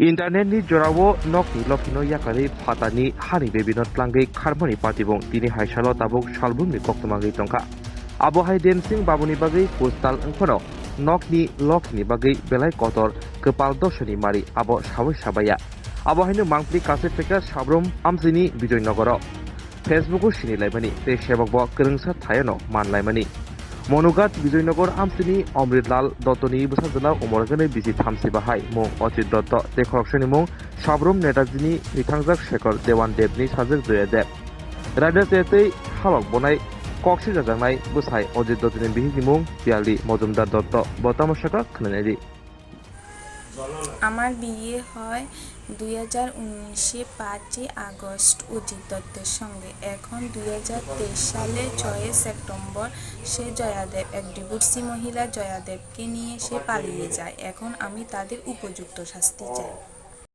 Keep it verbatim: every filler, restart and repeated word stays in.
Internet ni jorao nokni lokhino yakarwi phatarni hani bebino tlangwi kharmani patibung tini hai salo tabuk salbrumni koktwmagwi tongkha. Abo hai Demsing babuni bagwi postal wngphano nokni lokhini bagwi belai kotor kwpal dosani mari abo sawi sabaya. Abo haino mangpli kache phaikha sabrum amchini Bijoy Nogoro. Facebook o sini laimani tei sebokbo kwrwngsa thaiono man laimani. Monugat Bijoynagar amchini Omrit Lal Dottoni bwsajwla umor gwnwi bisi thamsi bahai mung Ojit Dotto tei khoroksani mung Sabrum Netajini thwithangjak Shekhar Dewan Debni sajwk Joya Deb. Raida chetwi halok bonai koksi jajaknai bwsai Ojit Dottoni bihikni mung Piyali Mojumdar Dotto. Bo tamo sakha khwnanai di. আমার বিয়ে হয় দুই হাজার উনিশে পাঁচই আগস্ট অজিত দত্তের সঙ্গে। এখন দুই হাজার তেইশ সালে ছয়ই সেপ্টেম্বর সে জয়াদেব, এক ডিভোর্সি মহিলা জয়াদেবকে নিয়ে সে পালিয়ে যায়। এখন আমি তাদের উপযুক্ত শাস্তি চাই।